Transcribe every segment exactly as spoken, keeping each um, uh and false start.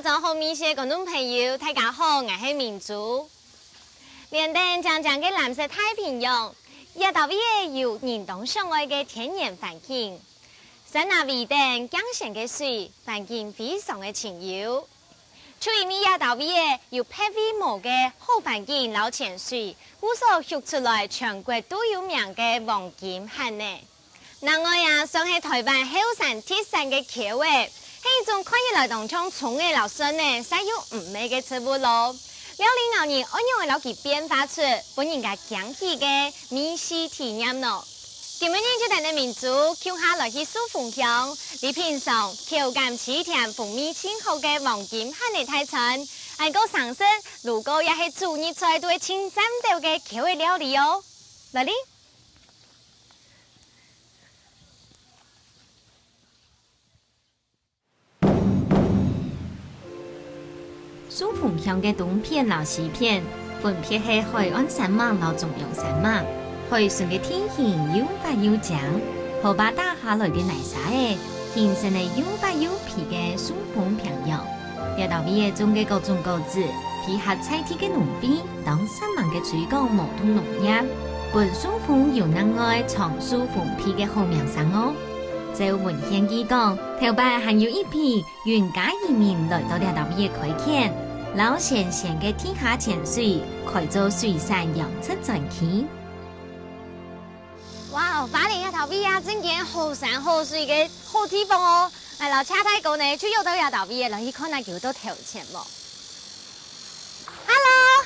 早上好，美食个觀眾朋友，大家好，𠊎係明珠。連等靚靚个藍色太平洋，這搭位仔有人當想愛个天然環境。山林圍等，鏡山个水，環境非常个清幽。就因為這搭位仔有別位無个好環境摎泉水，故所畜出來全國都有名个黃金蜆仔。 另外啊，算係臺灣後山特產个虯仔，係一種看起來當像蔥仔摎蒜仔，煞又毋係个植物囉。料理𠢕人愛仰仔摎佢變化出分人家驚喜个美食體驗呢？今晡日就帶等明珠共下來去壽豐鄉，來品嚐口感鮮甜、風味盡好个黃金蜆仔大餐，還過生食，如果也係煮入菜都會盡讚到个虯仔料理哦。來哩！ 壽豐鄉个東片摎西片，分別係海岸山脈摎中央山脈。海脣个地形又闊又靚，河壩打下來个泥沙仔，形成了又闊又肥个壽豐平洋。這搭位仔種个各種果子，配合在地个農會，當煞猛个推廣無毒農業，分壽豐有另外「長壽豐沛」个好名聲哦。照文獻記講，頭擺還有一批 雲嘉移民來到這搭位仔開墾，摎新鮮个地下泉水開做水產養殖專區。哇，花蓮這搭位啊，真經好山好水个好地方哦！𠊎摎車大哥呢，就約到這搭位仔來去看下佢有到頭前無。Hello，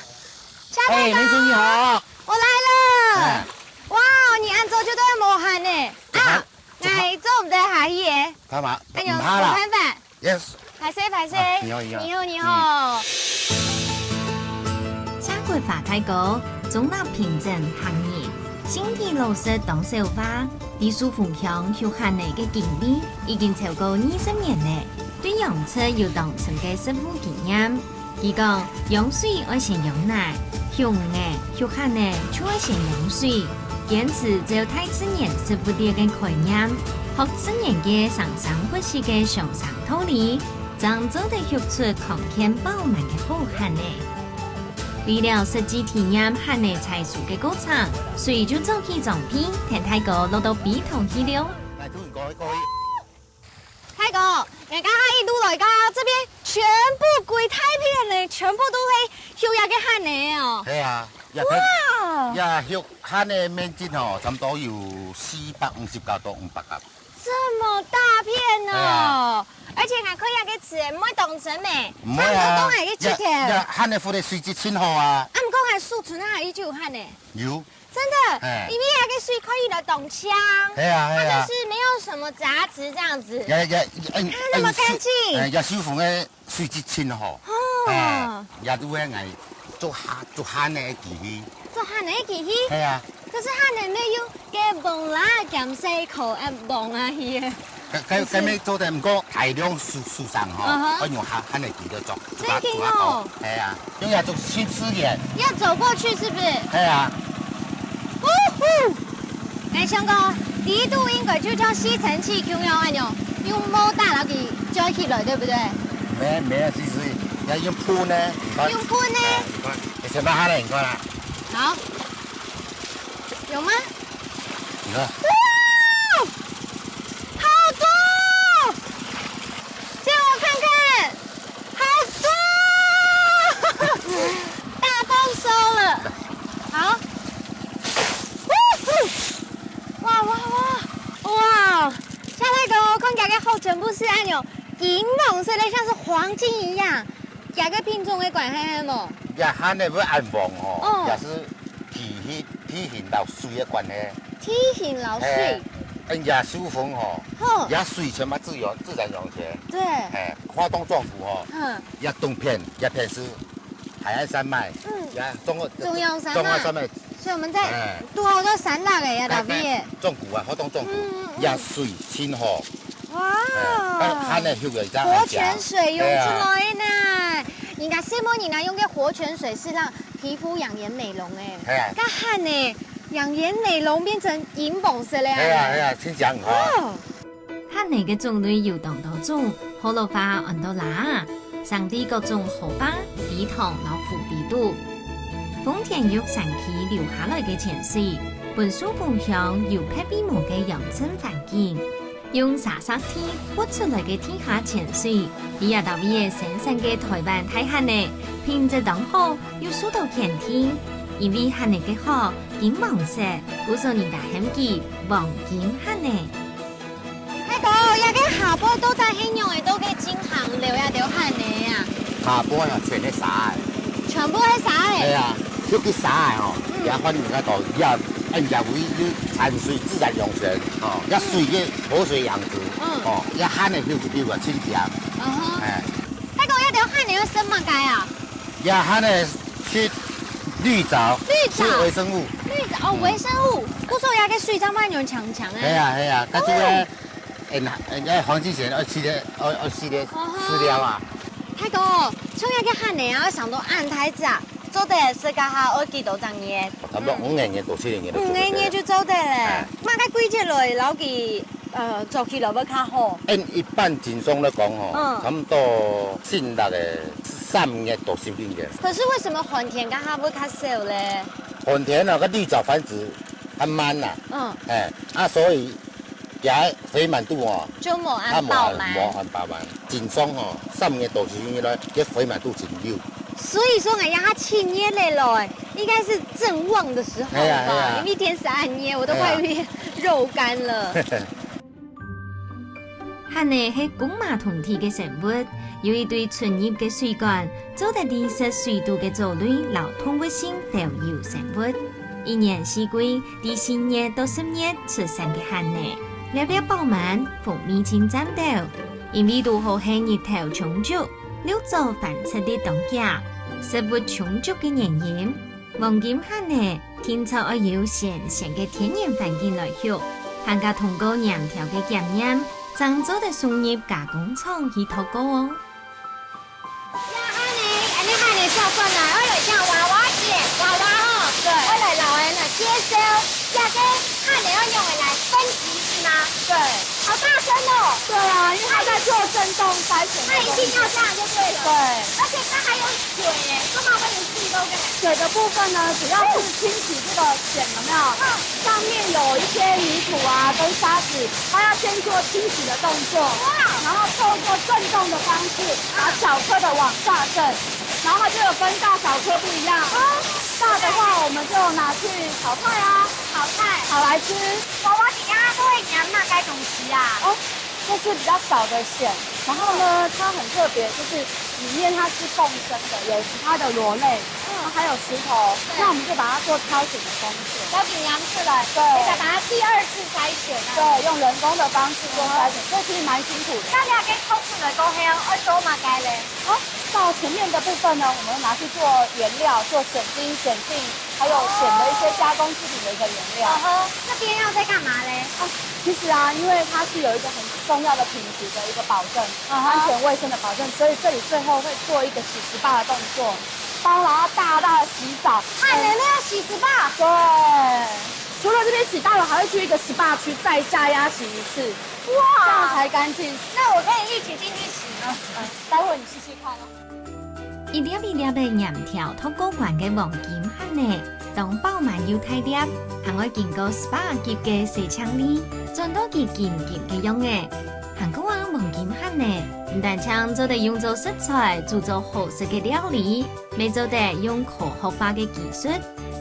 車大哥。哎，明珠你好。我來了。哎。哇，你恁早就到無閒呢。啊， 𠊎做毋得下去欸。幹嘛？哎喲，毋怕啦。無辦法。Yes。歹勢，歹勢。啊，你好，你好。你好，你好。嗯。車國華大哥，中壢平鎮客人，心地老實當少話，在壽豐鄉畜蜆仔个經歷已經超過二十年了，對養殖有當深个實務經驗。 佢講，養水愛先養泥，畜魚仔、畜蜆仔就愛先養水，堅持照大自然食物鏈个概念，學自然界生生不息个相生道理，正做得畜出康健飽滿个好蜆仔。為了實際體驗蜆仔採收个過程，隨就做起裝備，𢯭大哥落到陂塘去尞。來，同你講一個 大哥，𠊎剛剛一路來到這邊，全部歸大片呢，全部都係畜這个蜆仔哦。係啊，這片，哇！這畜蜆仔面積吼，差不多有四百五十甲到五百甲。這麼大片哦！係啊。而且還可以那個池，毋會當深咩？毋會啊。差不多當下去去這，這蜆仔孵个水質盡好啊。啊，毋過還樹村啊，還有就有蜆仔。有。 真的，哎。因為那個水看起來當清，哎呀，哎呀。它就是沒有什麼雜質這樣子。也，也，嗯，它那麼乾淨。嗯，也，也壽豐个水質盡好。哦。哎，也都係𠊎做蝦，做蝦仔个機器。做蝦仔个機器？哎呀。可是蝦仔沒有用該網啦，減細口，啊，網啊，去。 該，該，該乜做得，毋過大量收，收成吼，嗯哼。愛用蜆，蜆仔機來做，做較，真的哦。做較多。係啊，用這種新資源。要走過去是不是？係啊。嗚呼！哎，兄哥，第一度應該就像吸塵器共樣恁樣，用毛打落去就起來，對不對？沒，沒有，其實要用噴呢，你看。用噴呢？哎，你看，你先把它呢，你看啊。好。有嗎？ 你看。哇，好多！借我看看，好多！大豐收了。好。哇，哇，哇，哇！哇，現在給我看起來好全部是恁樣，金黃色的，像是黃金一樣。這個品種的關係係無？這蝦仔會恁黃吼，哦。也是 地形，地形摎水个關係。地形摎水。嘿，嗯，這壽豐吼，吼。這水全部自由，自然湧泉。對。嘿，花東縱谷吼，嗯。這東片，這片是海岸山脈，嗯。這中，中央山脈。中央山脈。所以我們在，哎。堵好多山脈个呀，該，該，大飛耶。縱谷啊，花東縱谷，嗯，嗯，嗯。這水清吼，哇。哎，該，該个畜个這樣活泉水湧出來呢。對啊。人家細妹人啊，用个活泉水是讓 皮膚養顏美容欸。係啊。該蝦仔，養顏美容變成銀黃色了啊。係啊，係啊，真正好啊。哦。蝦仔个種類有當多種，學老話安到鯪仔，生在各種河壩、陂塘摎湖底肚。豐田玉山區流下來个泉水，分壽豐鄉有別位無个養生環境。用沙石地掘出來个地下泉水，比這兜位个新鮮个臺灣大蜆仔，品質當好，又受到肯定。因為蜆仔个殼金黃色，故所人家喊佢黃金蜆仔。 大哥，這个下背到底係仰仔做个進行摎這兜蜆仔啊？下背啊，全係沙仔。全部係沙仔？係啊，尤其沙仔吼，嗯。也反映較多，也，哎，也會有產水自然養生，吼，也水个活水養殖，嗯。吼，也蜆仔溜一溜啊，清淨。嗯哼。哎。大哥，這兜蜆仔愛食麼个啊？ 也還呢，食綠藻，綠藻。食微生物。綠藻，哦，嗯。微生物。故所這个水正會恁樣強強个。係啊，係啊，佢就係，哦。哎，那，哎，那黃金蜆愛食个，愛，愛食个哦吼。飼料啊。大哥，像這个蜆仔啊，愛生到恁大隻啊，做得食个下愛幾多隻月？差不多五個月到七個月就做得。五個月就做得咧。哎。麼个季節來摎佢 呃，做起來會較好。按一般正常來講吼，嗯。差不多新曆个三月到十一月。可是為什麼寒天該下會較少咧？寒天啊，該綠藻繁殖較慢啦。嗯。哎，啊，所以佢个肥滿度哦，就無恁飽滿。啊，無，無恁飽滿。正常吼，三月到十一月呢，佢肥滿度真溜。所以說，哎呀，佢七月來了，應該是正旺的時候吧，哎呀，哎呀。因為天時恁熱，我都快被，哎呀。肉乾了。 蜆仔係公馬同體个生物，有一對出入个水管，做得利食水肚个藻類摎動物性都有生物。一年四季，在四月到十月出生个蜆仔，粒粒飽滿，風味盡讚斗。因為堵好係日頭充足，綠藻繁殖力當遽，食物充足个原因， 黃金蜆仔定著愛有新鮮个天然環境來畜，還加通過黏條个檢驗，正做得送入加工廠去脫角哦。呀，蜆仔，恁樣蜆仔做出來，愛來像娃娃剪，娃娃哦。對。愛來摎人來介紹，這个蜆仔愛用來分析是嗎？對。 好大聲哦！對啊，因為它在做震動篩選的工作。它一定要這樣就對了。對。而且它還有水耶，幹嘛會有水都可以？水的部分呢，主要是清洗這個蜆，有沒有？嗯。上面有一些泥土啊，跟沙子，它要先做清洗的動作。哇。然後透過震動的方式，把小顆的往下震，然後它就有分大小顆不一樣。哦。大的話，我們就拿去炒菜啊。炒菜。炒來吃。娃娃底下都會黏那該東西啊。哦， 這是比較小的蜆，然後呢，它很特別，就是裡面它是共生的，有其他的螺類，嗯。它還有石頭，對。那我們就把它做挑選的工作。挑選樣出來，對。再把它第二次篩選啊。對，用人工的方式做篩選，嗯。所以其實蠻辛苦的。該這个擇出來過後，愛做麼个咧？哦，到前面的部分呢，我們拿去做原料，做選精、選定， 還有選的一些加工製品的一個原料。嗯哼，這邊要再幹嘛咧？哦，其實啊，因為它是有一個很重要的品質的一個保證，嗯哼。安全衛生的保證，所以這裡最後會做一個洗SPA的動作，幫它大大的洗澡。蜆仔都要洗SPA？對，除了這邊洗大了，還會去一個SPA區再加壓洗一次，哇，這樣才乾淨。那我可以一起進去洗嗎？嗯，待會你試試看哦。 一粒一粒个黏條脫角完个黃金蜆仔，當飽滿又大粒，還愛經過SPA級个洗淨力，轉到佢金金个樣仔。還過啊，黃金蜆仔毋單淨做得用做食材，煮做好食个料理，乜做得用科學化个技術，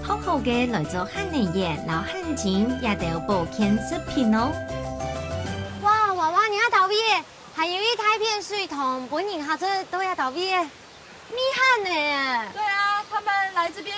好好个來做蜆仔鹽摎蜆精這兜保健食品哦。哇，娃娃，你看到未？ 還有一大片水塘，分人下做到這到位个，乜蜆仔。對啊，他們來這邊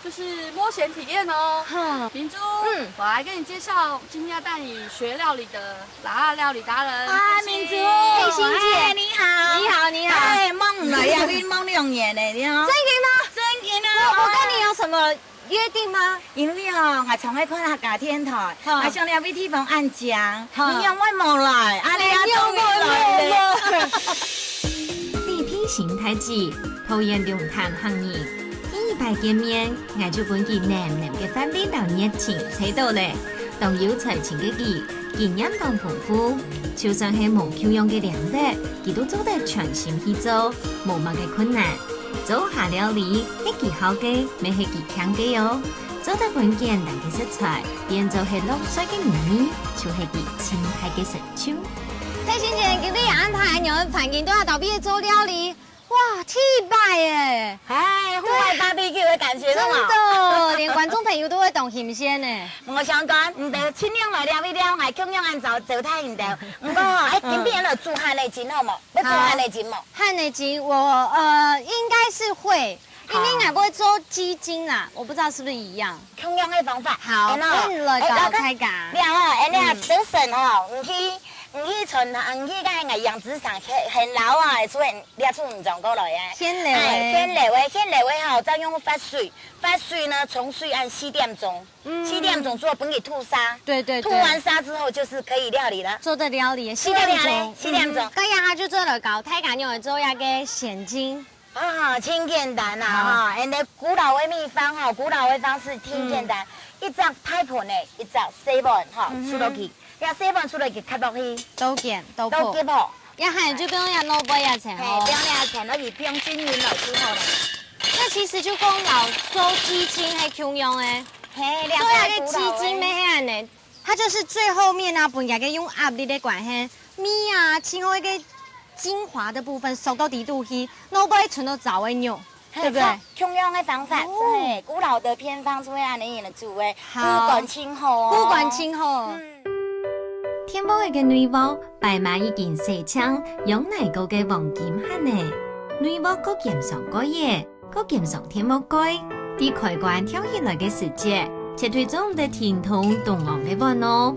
就是摸蜆體驗哦。哼。明珠，嗯。我來跟你介紹今天要帶你學料理的辣辣料理達人，啊，明珠，佩欣姐。哎，你好。你好，你好。哎，望來呀，你望兩年呢，你好。真的嗎？真的啊。我，我跟你有什麼 約定嗎？因為哦，𠊎常愛看客家電台，哈。啊，像這位地方恁靚，哈。你仰會無來？啊，你也終於來了。你佩欣大姊，桃園龍潭客人，第一擺見面，𠊎就分佢濃濃个飯味摎熱情猜到了。當有才情个佢，經驗當豐富，就算係無共樣个領域，佢都做得全心去做，無麼个困難。做下料理，係佢好个，乜係佢慶个哦。做得分簡單个食材，變做係樂趣个美味，就係佢盡大个成就。太新姐，今日安排恁樣環境都要倒閉做料理，哇，忒棒耶！哎，戶外barbecue个感覺，真的，連觀眾朋友都會當新鮮呢。無相干，毋得盡量來尞一尞，𠊎共樣恁早招待你兜。毋過，哎，今晡日來煮番仔精好無？要煮番仔精無？番仔精，我呃應該是會，因為𠊎會做雞精啦，我不知道是不是一樣。共樣个方法。好，哎喏，恁來搞哎，大家。了哦，哎，你看，嗯。等陣哦，你去，你去餐廳，你去該个養殖場，現，現撈啊，出現 這出毋裝過來啊。現撈个。哎，現撈个，現撈个吼，再用發水，發水呢，沖水按四點鐘，嗯。四點鐘之後分佢吐沙，對對對。吐完沙之後就是可以料理了。做得料理，四點鐘。做得料理，四點鐘。嗯，該樣啊，就做得搞，大家用來做一個蜆精。啊，真簡單啊，好。哈，恁个古老个秘方哈，古老个方式真簡單，嗯。一隻大盆个，一隻細碗哈，嗯哼。出落去，這細碗出落去，㧡落去，倒緊，倒破。倒緊吼。 這下就放這蘿蔔仔先吼。嘿，放這先，而且放均勻落就好了。那其實就跟老周雞精係共樣个。嘿，做這個雞精乜係恁呢，它就是最後面啊，分這個用壓力个關係，米啊，盡後一個精華的部分收到底肚去，蘿蔔存到燥个肉，對不對？嘿，做共樣个方法，哦。嘿，古老的偏方就係恁呢來做个，好。保管盡好哦。保管盡好。嗯。電鍋个內鑊 擺滿已經洗淨、用泥過个黃金番仔，內鑊過兼上蓋仔，過兼上電鍋蓋。在開關跳起來个時節，絕對做毋得停動動黃个碗哦。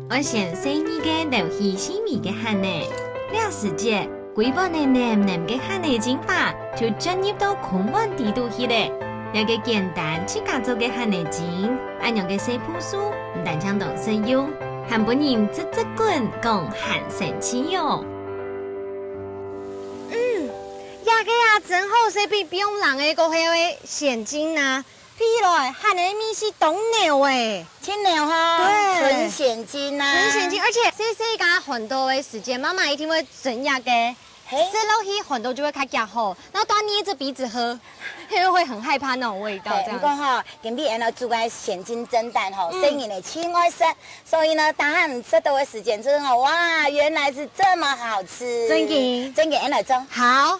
愛先細膩个撈起細尾个番仔，這時節，歸碗仔淰淰个番仔精華就鑽入到空碗底肚去咧。這個簡單自家做个番仔精，恁樣个細步數，毋單淨當實用， 還分人直直滾，講還生趣喲。嗯，這個啊，真好食，比冰冷个過後个蜆精啊，鼻來還係味緒當濃誒。真濃吼，對。純蜆精啊。純蜆精，而且細細个寒到个時節，媽媽一定會蒸這個。 嘿。食落去寒到就會較遽好，然後大人就鼻子喝，因為會很害怕那種味道，嘿，這樣子。毋過吼，今晡日𠊎煮个蜆精蒸蛋吼，嗯。細人仔盡愛食，所以呢，大家食到个時間真的吼，哇，原來是這麼好吃。真的。真的，𠊎來做。好，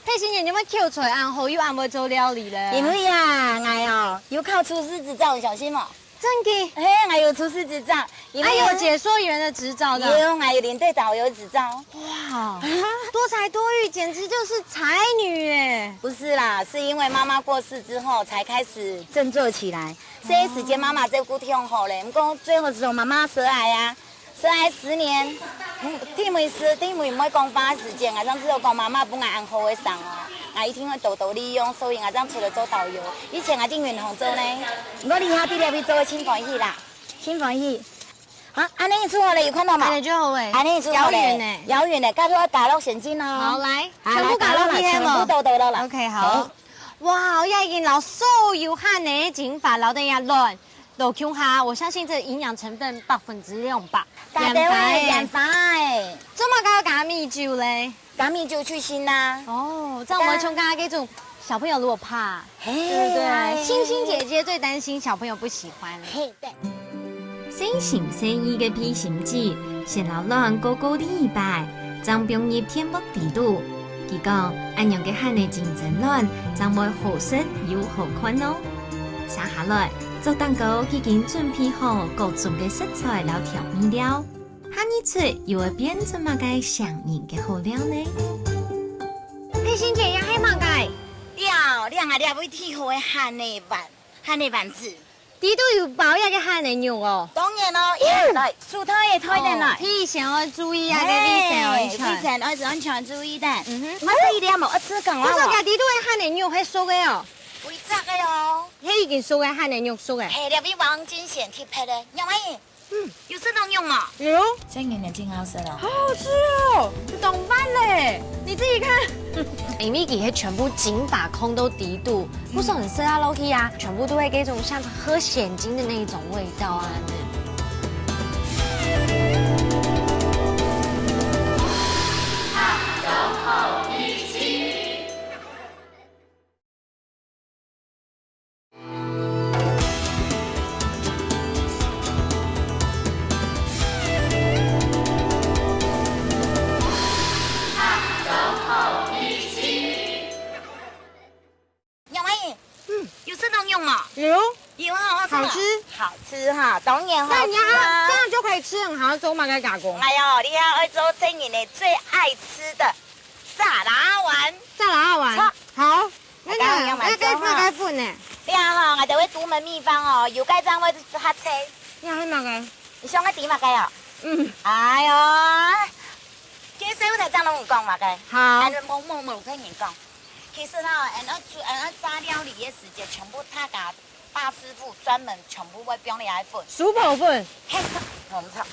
佩欣姐，你有沒有口才恁好，又恁會做料理咧？因為啊，𠊎哦，有考廚師執照，你相信無？ 真个？嘿，𠊎有廚師執照，因為哎，有解說員的執照的。有，𠊎有領隊導遊執照。哇，多才多藝，簡直就是才女耶！不是啦，是因為媽媽過世之後才開始振作起來。這段時間媽媽照顧忒好咧，毋過最後係媽媽捨𠊎啊，捨𠊎十年。嗯，弟妹係，弟妹毋會講話个時間，𠊎正知道講媽媽分𠊎恁好个生哦，𠊎一定會多多利用，所以𠊎正出來做導遊。以前𠊎在銀行做呢，毋過這下在這位做个真歡喜啦，真歡喜。好，恁呢煮好咧，有看到無？恁呢就好欸。恁呢煮好咧，遙遠欸。遙遠咧，該就愛加落蜆精哦。好，來，啊，全部加落去係無？來，加落啦，全部倒倒落啦。OK，好。好。哇，這已經撈所有番仔个精華，撈到這亂。 落共下，我相信這營養成分百分之兩百。加點仔鹽巴欸。做麼个愛加米酒咧？加米酒去腥啊。哦，這樣我們就剛剛這種小朋友如果怕，嘿，對不對？哎。星星姐姐最擔心小朋友不喜歡。嘿，對。細心細意个佩欣姊，先摎卵過過濾一擺，正放入電鍋底肚。佢講，恁樣个番仔精蒸卵，正會好食又好看哦。接下來， 桌頂高已經準備好各種个食材摎調味料，下一出又會變出麼个餳人个好料呢？佩欣姊，這係麼个？尞，這𠊎這位最好个番仔丸，番仔丸子。裡肚有包這個番仔肉哦。當然咯，來，手套仔脫等來。哦，提醒愛注意啊，這個衛生安全。嘿，衛生安全注意等。嗯哼。我這一粒無，我試看啊。𠊎說這裡肚个番仔肉係熟个哦。幾隻个哦。 係已經熟个，還係肉熟个？嘿，這位黃金蜆特別个，肉欸。嗯。有食到肉無？有。真个真好食哦。好好吃哦，有當飯嘞。你自己看。因為佢係全部精華囥到底肚，嗯。毋使食啊落去啊，全部都會給一種像喝蜆精的那一種味道啊。吃哈，當然好吃啊。那你要这样就可以吃很好，做么个加工？哎呦，你要愛做真人的最愛吃的炸拉丸。炸拉丸。错。好，那个大家有没有那个做哈？那个粉呢？你看哈，我就會獨門秘方哦，有該張會發菜。你要什么个？你想要點麼个哦？嗯。哎呦，其實我才正攏有講麼个。好。哎，某某某跟你講，其實哈，俺愛煮，俺愛炸料理的時間，全部他家 大師傅專門全部會放你个粉。薯婆粉。嘿，我們唱。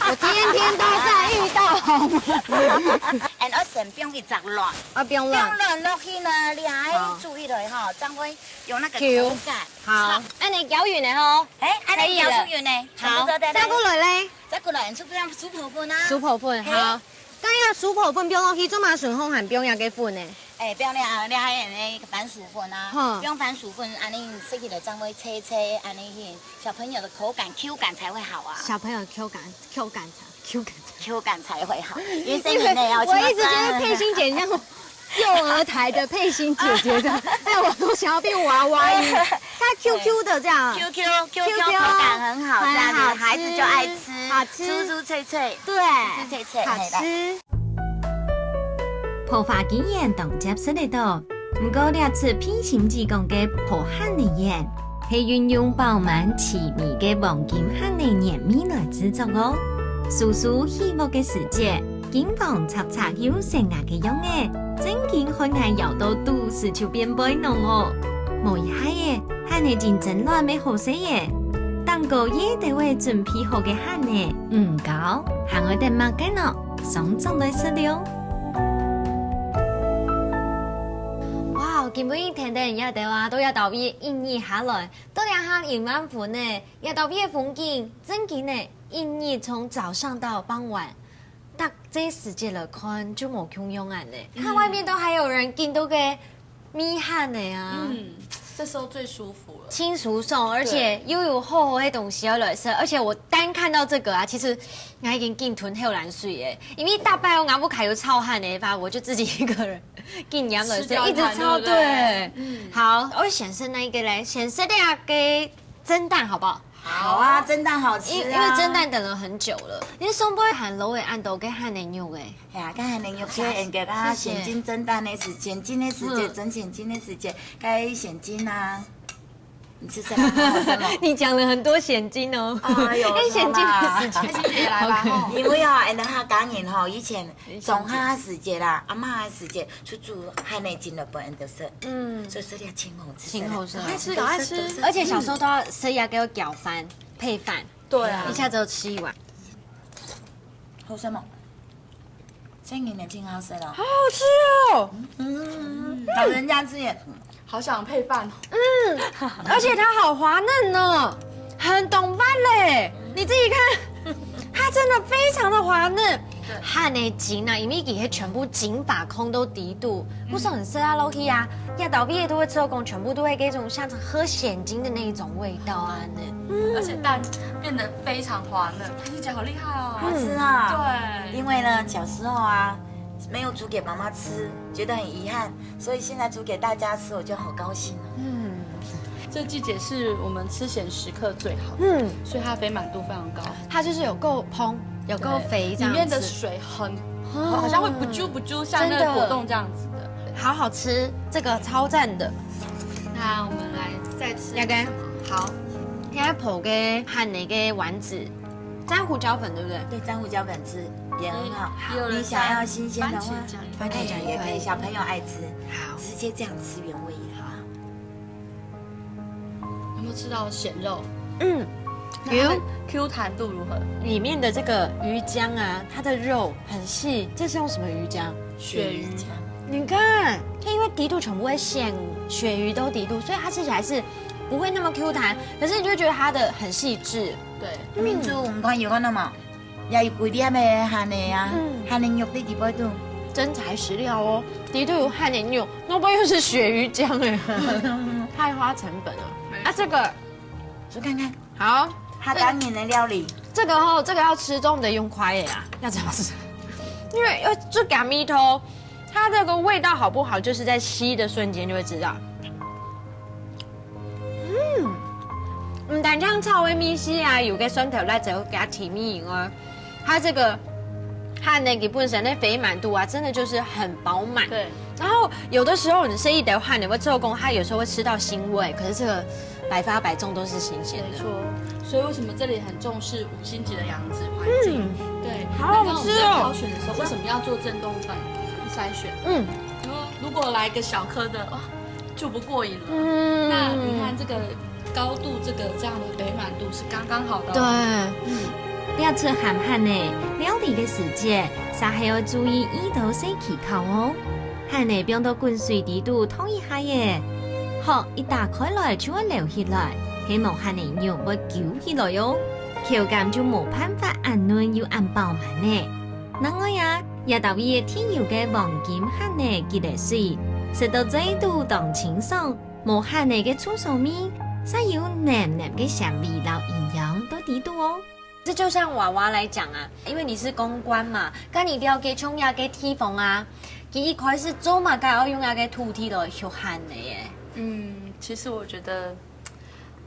我天天都在遇到，好嗎？俺愛先放一隻卵，啊，放卵。放卵落去呢，你還好。煮起來哈，正會有那個口感。好，恁樣攪勻了吼。哎，恁樣攪勻呢，可以了。全部做得了。好，再過來咧。再過來，你就放薯婆粉啊。薯婆粉，嘿。好。該个薯婆粉放落去，做麼个順風還放這个粉呢？ 哎，不要那樣，你還有那個番薯粉啊，哼。用番薯粉，恁樣食起來正會脆脆，恁樣去，小朋友的口感、Q感才會好啊。小朋友口感，口感才，口感才。口感才會好，因為生理內要因為我一直覺得佩欣姐很像幼兒台的佩欣姐姐的，哎，我都想要變娃娃音，她Q Q的这样。QQ，QQ QQ，口感很好，这样子很好吃，孩子就愛吃，好吃。酥酥脆脆，对，酥酥脆脆，好吃。嘿，來。 烰花枝圓當捷食得到，毋過這齣佩欣姊講个烰番薯圓，係運用飽滿趣味个黃金番薯原味來製作哦。酥酥起鑊个時節，金黃赤赤又生芽个樣仔，正經害𠊎咬到肚屎就變背囊哦。無一下仔，番薯精蒸卵乜好勢仔。頂高也都會準備好个番薯，毋過還愛等麼个呢？ 上桌來食了。哇，今晡日天天也得啊，到這兜位一日下來，到這下一萬分呢，這兜位个風景，真經呢，一日從早上到傍晚，逐隻時節來看就無共樣恁呢。看外面都還有人緊到个 米飯的啊。嗯，這時候最舒服了。清爽爽，而且又有好好个東西要來食，而且我單看到這個啊，其實我已經緊吞口涎水耶，因為大半夜我屋下有炒飯的話，我就自己一個人緊撿來食，吃掉一盤，一直炒，對不對？對。嗯。好，我先食哪一個嘞？先食那個蒸蛋好不好？好啊，蒸蛋好吃啊。因，因為蒸蛋等了很久了，你上背還摎个恁多个番薯肉欸。 係啊，該番薯肉切，謝謝。應該啊，謝謝。先蒸蒸蛋个時，先蒸个時節，嗯。蒸先蒸个時節，該先蒸啊。你吃什麼？喝什麼？你講了很多現金哦。哎喲，哎，現金的事情。什麼啦？開心姐來吧，OK。吼。因為哦，俺个客家人吼，以前以前從下个時節啦，阿嬤个時節，就煮番薯精來分俺兜食。嗯。所以食了清好吃。清好吃。趕快吃，趕快吃。而且小時候都要食一個攪飯配飯。對啊。一下子就吃一碗。 好食無？這人也真好食哦。好好吃哦。嗯，老人家吃也，好想配飯哦。嗯，而且它好滑嫩哦，很懂飯嘞。你自己看，它真的非常的滑嫩。對。番薯精啊，因為佢係全部精華放到底肚，嗯。故所你食下落去啊，這兜味都會知道講全部都會給一種像是喝現金的那一種味道啊，呢。嗯。而且蛋變得非常滑嫩，佩欣姐好厲害哦。好吃啊。對。因為呢，小時候啊，沒有煮給媽媽吃，覺得很遺憾，所以現在煮給大家吃，我就好高興哦。嗯。這季節是我們吃鹹食客最好，嗯。所以它的肥滿度非常高。它就是有夠膨，有夠肥這樣子。對，裡面的水很，嗯。好像會不啾不啾，像那個果凍這樣子的。真的。好好吃，這個超讚的。那我們來再吃一個什麼？要不要？好。現在烰个番薯个丸子， 沾胡椒粉，對不對？對，沾胡椒粉吃也很好。嗯，也有人你想要新鮮的話，沾番茄醬也可以。番茄醬也可以，哎，小朋友愛吃，好。直接這樣吃原味也好。有沒有吃到鹹肉？嗯，那它的有。Q彈度如何？裡面的這個魚漿啊，它的肉很細，這是用什麼魚漿？鱈魚。你看，它因為底肚全部會鹹，鱈魚都底肚，所以它吃起來是不會那麼Q彈，可是你就會覺得它的很細緻。 對。民族文化有看到無？也有幾粒个番薯啊，嗯。番薯肉在底背肚。真材實料哦，裡肚有番薯肉，那不又是鱈魚漿哎，太花成本了。沒錯。啊，這個，試看看。好。客家人的料理。這個吼，這個要吃中的用筷仔啊，要怎麼吃？因為要這個味道，它這個味道好不好，就是在吸的瞬間就會知道。嗯，毋單淨炒个味緒啊，有个蒜頭、辣椒加提味以外，它這個蜆仔佢本身个肥滿度啊，真的就是很飽滿。對，然後有的時候你吃一兜蜆仔，會做工，它有時候會吃到腥味，可是這個百發百中都是新鮮的。沒錯。所以為什麼這裡很重視五星級的養殖環境？嗯，對，好好吃哦那我們在挑選的時候，為什麼要做震動粉篩選？嗯因為如果來一個小顆的，哇，就不過癮了。嗯那你看這個高度，這個這樣的肥滿度是剛剛好的對哦。，這齣鹹蜆仔料理个時節，煞係愛注意幾多細技巧哦。蜆仔放到滾水底肚燙一下仔，殼一打開來就會流起來，係無蜆仔肉會勼起來哦，口感就無辦法恁嫩又恁飽滿呢。另外啊，這兜位个特有个黃金蜆仔佢个水，食到嘴肚當清爽，無蜆仔个臭臊味，煞有濃濃个鮮味摎營養到底肚哦。這就像娃娃來講啊，因為你是公關嘛，該你了解像這个地方啊，佢一開始做麼个愛用這个土地來畜蜆仔耶？嗯，其實我覺得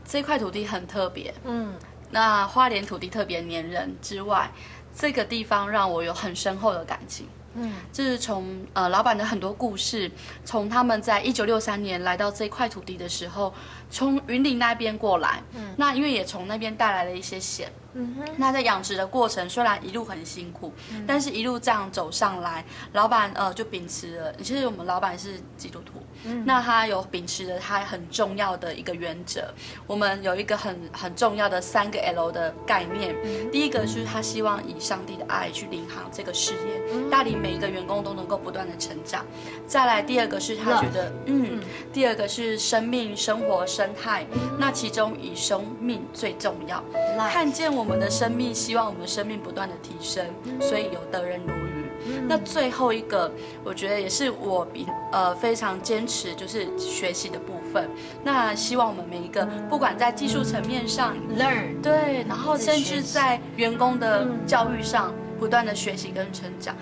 這塊土地很特別。嗯，那花蓮土地特別黏人之外，這個地方讓我有很深厚的感情。嗯，就是從呃老闆的很多故事，從他們在一九六三年來到這塊土地的時候，從雲林那邊過來，嗯那因為也從那邊帶來了一些鹹。嗯哼，那在養殖的過程，雖然一路很辛苦，但是一路這樣走上來，老闆呃就秉持了，其實我們老闆是基督徒，那他有秉持了他很重要的一個原則，我們有一個很很重要的三個 L 的概念。第一個是他希望以上帝的愛去領航這個事業，帶領每一個員工都能夠不斷的成長。再來，第二個是他覺得，嗯，第二個是生命、生活、生態，那其中以生命最重要。看見我們的生命，希望我們的生命不斷的提升，所以有得人如鱼。那最後一個，我覺得也是我比呃非常堅持，就是學習的部分。那希望我們每一個，不管在技術層面上， learn，對，然後甚至在員工的教育上，不斷的學習跟成長。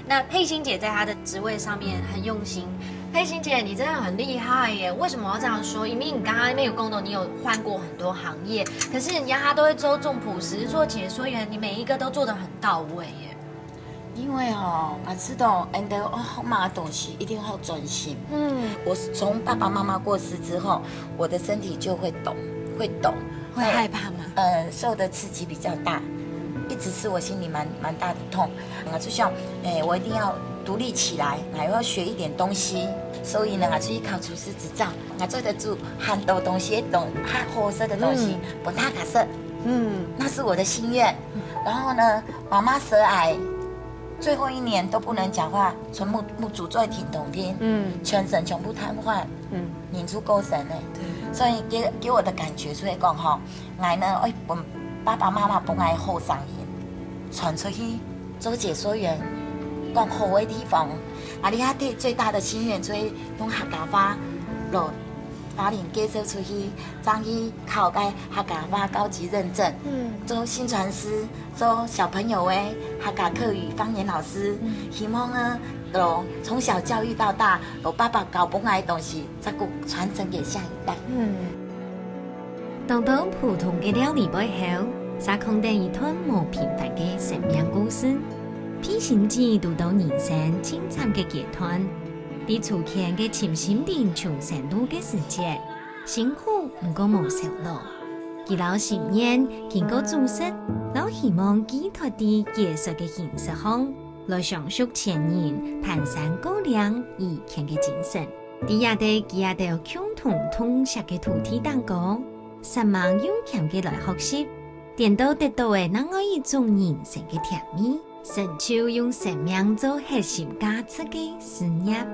那佩欣姐在她的職位上面很用心。佩欣姐，你真的很厲害耶！為什麼要這樣說？因為你剛剛那邊有講到，你有換過很多行業，可是人家她都會做總舖師、做解說員，你每一個都做得很到位耶。因為吼，𠊎知道，恁樣哦，學麼个東西一定要專心。嗯，我從爸爸媽媽過世之後，我的身體就會抖，會抖，會害怕嗎？呃，受的刺激比較大，一直是我心裡蠻蠻大的痛。啊，就像，哎，我一定要獨立起來，還要學一點東西，所以呢，啊，去考廚師執照，啊，做得煮很多東西，懂，很好食的東西，嗯分大家食。嗯那是我的心願。然後呢，媽媽舌癌，最後一年都不能講話，全部目珠做停動的，嗯全身全部癱瘓，嗯，人就過身了。所以給給我的感覺就會講吼，𠊎呢，愛分爸爸媽媽分𠊎好聲音，傳出去，做解說員，講好个地方。啊，你看最最大的心願就係用客家話，落花蓮介紹出去，正去考个客家話高級認證，嗯做薪傳師，做小朋友个客家客語方言老師，希望呢，落從小教育到大，落爸爸教分𠊎个東西，再過傳承給下一代。嗯，當多普通个料理背後，煞囥等一段無平凡个生命故事。佩欣姐堵到人生盡慘个階段，在初期个尋心靈求生路个時節，辛苦毋過無愁勞。佢摎心願經過煮熟，摎希望寄託在解說个形式項，來相續前人蹣山過嶺以前个精神。在這兜佢兜共同痛惜个土地頂高，煞猛又謙个來學習，顛倒得到个另外一種人生个甜味，成就用生命做核心價值个事業。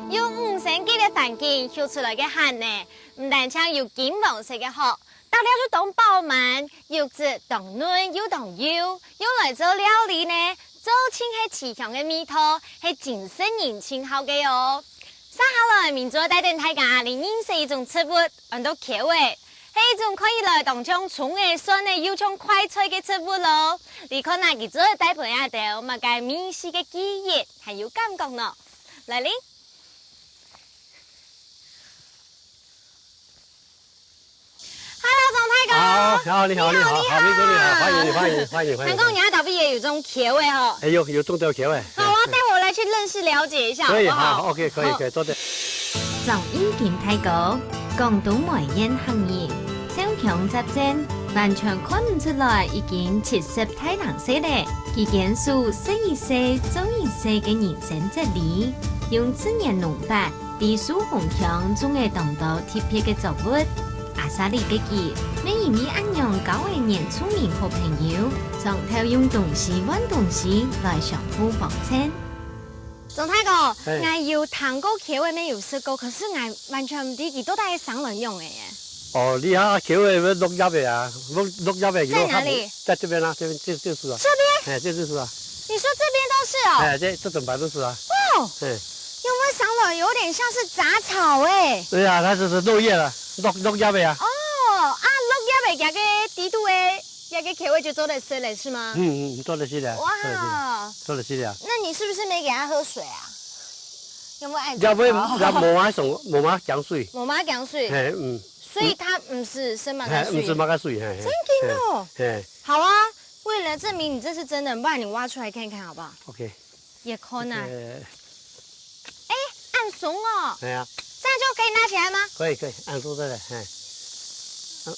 用五星級个環境畜出來个蜆仔，毋單淨有金黃色个殼，逐粒就當飽滿，肉質當嫩又當幼，用來做料理呢，做盡係魚香个味道，係真正人盡好个哦。接下來，明珠愛帶等大家來認識一種植物，安到茄仔，係一種看起來當像蔥仔、蒜仔又像快菜个植物咯。你看啊，佢就會帶分𠊎兜麼个味緒个記憶，還有感覺呢。來哩！好，好，你好，你好，你好，好，你好，你好，欢迎你，欢迎你，欢迎你，欢迎你。难怪你那倒闭也有这种茄味哦。哎，有，有种到茄味。好啊，带我来去认识了解一下，可以，好不好？好，OK，可以，好。可以，做得。张英金大哥，广东梅县客人，超强执政，完全看毋出来已经七十大零歲咧。佢坚守食一世、做一世个人生哲理，用自然农法， 在樹洪腔種个當多特別个作物。阿沙里个佢，乜因為恁樣交个原住民好朋友，常透用東西換東西來相互幫襯。鍾大哥，嘿。𠊎有聽過茄味，乜有食過，可是𠊎完全毋知佢到底係生來仰个耶。哦，你啊，茄味會落葉个啊，落，落葉个，在哪裡？在這邊啊，這邊，這，這樹啊。這邊？哎，這，這樹啊。你說這邊都是哦？哎，這，這整排都是啊。哦，哎。 有沒有想到有點像是雜草欸？對啊，它就是落葉了，落，落葉个啊。哦，啊，落葉个，這个底肚个，這个茄味就做得食了，是嗎？嗯，嗯，做得食了，哇。做得食了，做得食了。那你是不是沒給它喝水啊？有沒有愛也無，煮糕？也無麼个，無麼个薑水。無麼个薑水。嘿，嗯。所以它毋係生麼个水。嘿，毋係麼个水，嘿，嘿。真的哦。嘿，嘿。好啊，為了證明你這是真的，不然你挖出來看看好不好？OK。 也可以啊。這个，欸，恁鬆哦。哎呀。這樣就可以拿起來嗎？可以，可以，恁鬆个，嘿。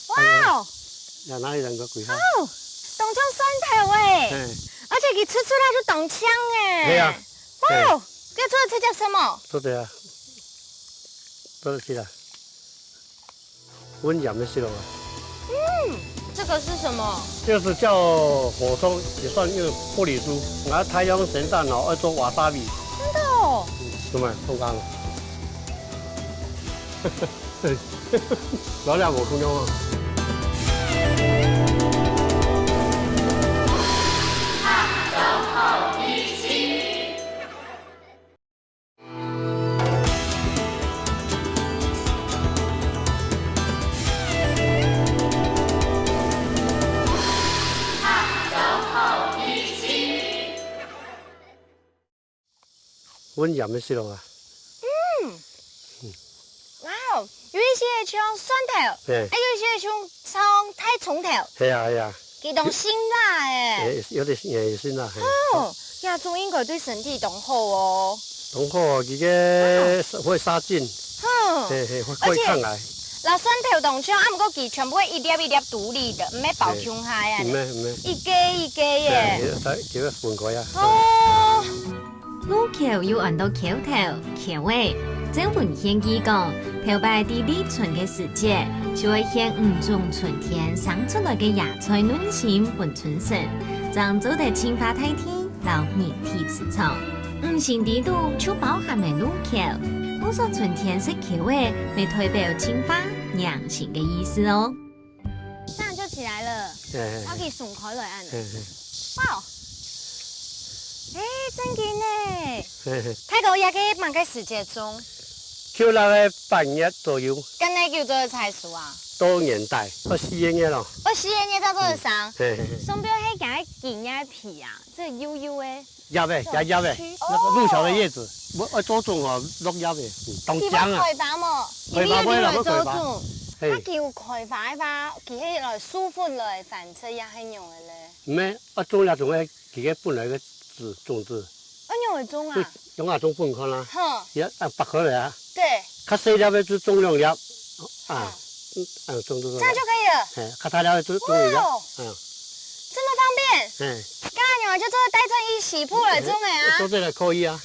哇哦！要拿一兩个鬼哈。哦，當像蒜頭欸。嗯。而且佢切出來就當香欸。對啊。哇哦，對。這做得直接食無？做得啊。做得食啊。 溫炎个時候啊。嗯，這個是什麼？這是叫火松，也算一種玻璃珠。拿太陽神聖腦愛做瓦薩比。真的哦。嗯，怎麼？中獎了。老兩我不用啊。溫炎个時候啊。嗯。哇哦，有一些像蒜頭，嘿。還有一些像，像大蔥頭。係啊，係啊。佢當辛辣欸。欸，有點，欸，辛辣，嘿。哦，這種應該對身體當好哦。當好哦，佢个會殺菌。嗯。嘿，嘿，會，會抗癌。而且，摎蒜頭當像，啊，毋過佢全部會一粒一粒獨立个，毋係包共下个。嗯，毋係，毋係。一個一個个。對，佢，佢會分開啊。哦。 路口又安到橋頭、橋尾。曾文獻記講，頭擺在立春个時節，就會獻五種春天生出來个野菜嫩心分春神，正做得淨化大地摎人體磁場。五行底肚就包含了路口，故所春天食橋尾，乜代表淨化、迎新个意思哦。 這樣就起來了。嘿，嘿，嘿。我給鬆開來恁。嘿，嘿。哇哦！欸，真緊呢。嘿，嘿。大哥，這个麼个時節種？舊曆个八月左右。恁久做得採收啊？到年底，到四月咯。哦，四月正做得生。嘿，嘿，嘿。上邊係該个幾葉皮啊，這幼幼个。 葉仔，這葉仔，這種鬚。那個路橋的葉子，哦。我，我做種哦，落葉仔，嗯，當靚啊。佢會開花無？開花會啦，因為你來做種。會開花。嘿。啊，佢有開花个話，佢係來授粉來繁殖也係仰个咧？毋係，啊，種這種个，佢个本來个子，種子。啊，仰會種啊？嗯，用啊，種粉看啊。哼。也，啊，拔開來啊。對。較細粒个就種兩粒，啊，嗯。 嗯，嗯，種，種，種。這樣就可以了。嘿，較大粒就種一粒。哇哦，嗯。這麼方便。嘿。該恁樣就做得帶轉去西部來種个啊。做這个可以啊。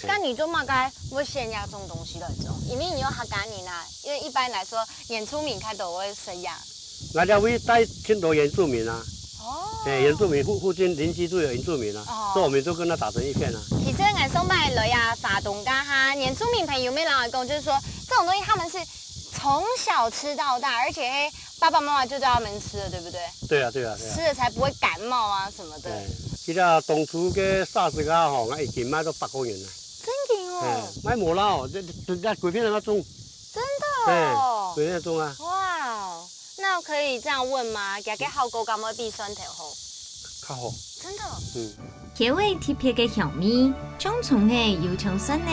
該你做麼个會選這種東西來種？因為你有客家人啊，因為一般來說，原住民較多會選這。𠊎這位帶盡多原住民啊。哦。嘿，原住民附，附近鄰居都有原住民啊，哦。所以我們都跟他打成一片啊。其實𠊎上擺來啊，花東該下，原住民朋友乜摎𠊎講，就是說，這種東西他們是 從小吃到大，而且爸爸媽媽就叫他們吃的，對不對？對啊，對啊，對啊。吃了才不會感冒啊什麼的。哎，其實啊，當初个沙士啊，吼，𠊎一斤賣到八個銀啊。真的哦。哎，賣無啦哦，這，這，這鬼片那種。真的哦。哎，鬼片那種啊。哇哦，那可以這樣問嗎？佢个效果敢會比蒜頭好？較好。真的哦。嗯。 茄仔特別个香味，像蔥仔又像蒜仔，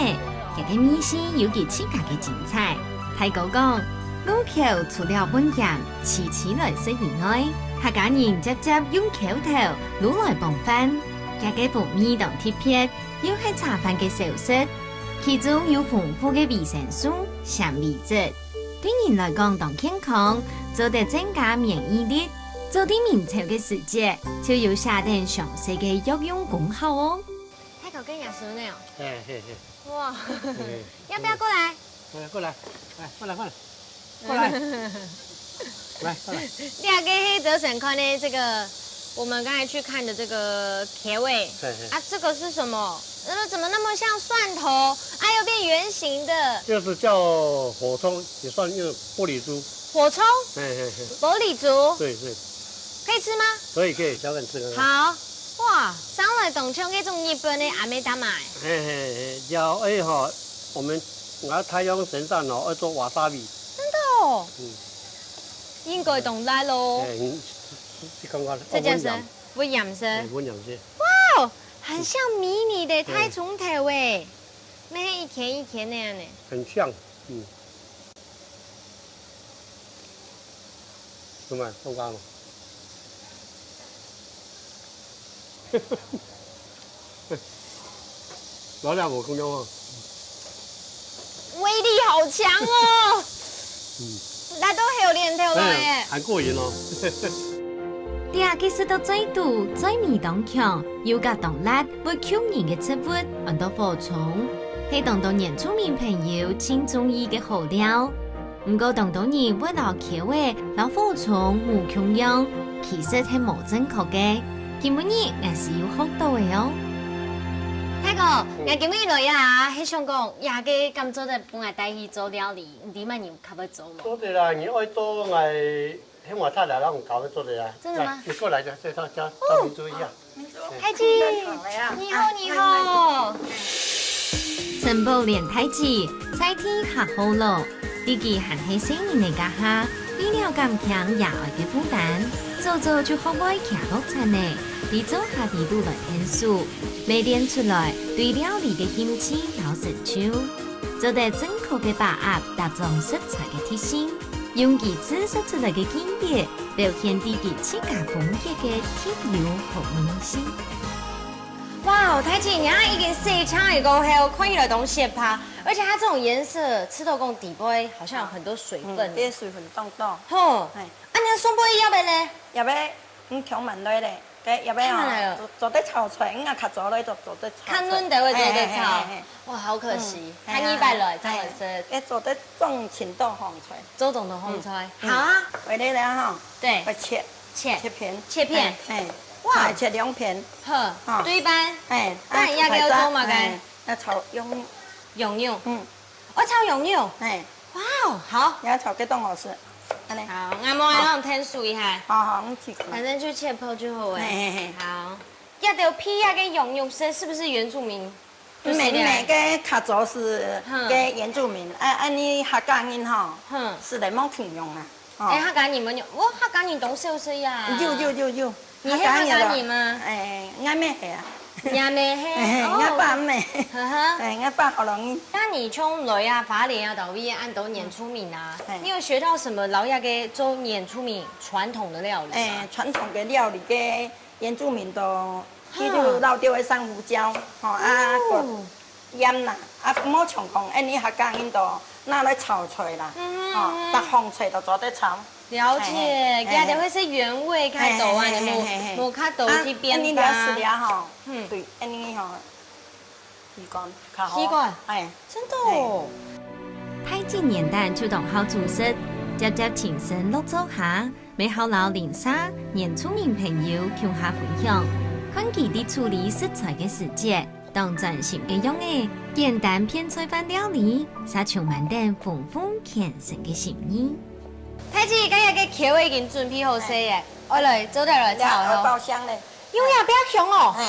佢个味緒有佢自家个精彩。大哥講，滷口除了分鹹，試試來食以外，客家人輒輒用口頭滷來傍飯。這个風味當特別，又係茶飯个小食，其中有豐富个維生素、纖維質，對人來講當健康，做得增加免疫力。做得明朝个時節，就有寫等詳細个藥用功效哦。太考跟雅诗呢？嘿嘿嘿。哇，嘿，要不要過來？ 哎，過來，哎，過來，過來，過來，來，過來。這个是周沈看的這个，我們剛才去看的這个茄味。嘿嘿。啊，這个是什麼？呃，怎麼那麼像蒜頭？啊，又變圓形的。這个是叫火蔥，也算一種玻璃珠。火蔥？嘿嘿嘿。玻璃珠？對對。可以吃嗎？可以可以，小粉吃看看。好。哇，上來當像那種日本的阿美达玛。嘿嘿嘿，要哎吼， 我們拿太陽神山哦，愛做瓦薩比。真的哦。嗯。應該當辣咯。哎，你試試看看，這叫什麼？哦，溫陽。溫陽是。哎，溫陽是。哇哦，很像迷你的太空頭哎，沒一圈一圈那樣呢。很像，嗯。 什麼？凍乾了。老兩我空中啊。威力好強哦！嗯。辣到後連頭了耶！哎，還過癮哦。這个食到最堵、最味當強，又較當辣，會救人个植物，安到火蔥，係當多原住民朋友盡中意个好料。 毋過當多人會摎茄仔摎火蔥無共樣，其實係無正確个。今晡日𠊎係有學到个哦。大哥，𠊎今晡日來啊，係想講，這个敢做得分𠊎帶去做料理，你知麼人較會做無？做得啦，你愛做𠊎，係𠊎太太摎𠊎教你做得啦。真的嗎？來，你過來，這這這，教教你做一下。 太姐，你好，你好。陳寶蓮太姐，在地學好老，在佢還係細人个該下，為了減輕爺哀个負擔，早早就學會擎鑊鏟仔，在灶下底肚來𢯭手，磨練出來對料理个興趣摎成就，做得正確个把握搭裝食材个特性。 用佢製作出來个經典，表現在佢自家風格个特有好味緒。哇，太姐，你看已經洗淨了過後，看起來當雪白，而且它這種顏色，吃到講底部好像有很多水分。嗯，這水分當多。吼，哎。啊，你看上背葉个呢？葉个，嗯，長滿來咧。 該葉个哦，看來哦。做做得炒菜，嗯啊，較早來做做得炒菜。較嫩个會做得炒。嘿嘿嘿嘿嘿。哇，好可惜，嗯，下禮拜來正來食。嘿啊，嘿，該做得種盡多風菜。做當多風菜。嗯，好啊。嗯，回來了吼，對。愛切，切。切片。切片。嘿，嘿，哇。切兩片。好，哦。對半。嘿，啊，那你要給我做麼个？嘿，那炒用。用用。嗯。 哦，炒用用。嘿。哇哦，好。你愛炒个當好食，恁呢。好，𠊎無愛讓𢯭手一下。好好，你試看。反正就切泡就好欸。嘿嘿嘿。好。這兜皮啊，該用用是是不是原住民？毋係，毋係，該較早係，哼。該原住民，啊，恁呢客家人吼，哼。係來無共樣啊。哦。欸，客家人無用，我客家人當少食啊。有有有有。 你係客家人嗎？欸，𠊎姆係啊。若姆係？欸，哦，𠊎爸姆。呵呵。欸，𠊎爸學老人。該你像來啊，花蓮啊，到位恁多原住民啊，嘿。你有學到什麼摎這个做原住民傳統的料理嗎？欸，傳統个料理，个原住民都，哼。佢就落兜个山胡椒，吼，啊，哦。 鹽啦，啊，莫像講，恁呢客家人都拿來炒菜啦，嗯哼，吼，嗯哼。逐項菜都做得炒。了解，嘿嘿，這就會係原味較多啊，嘿嘿嘿嘿嘿。無，無較多去變化。啊，恁呢了食了吼，嗯。對，恁呢吼，你講較好。習慣。哎。真的哦。哎。太子原旦就當好煮食，輒輒親身落灶下， 乜好摎鄰舍、原住民朋友共下分享，看佢在處理食材个時節，當專心个樣仔，簡單片菜飯料理，煞充滿等豐富虔誠个心意。太子，今日个茄仔已經準備好勢咧，愛來做得來炒囉。爆香咧。用這爆香哦。嘿。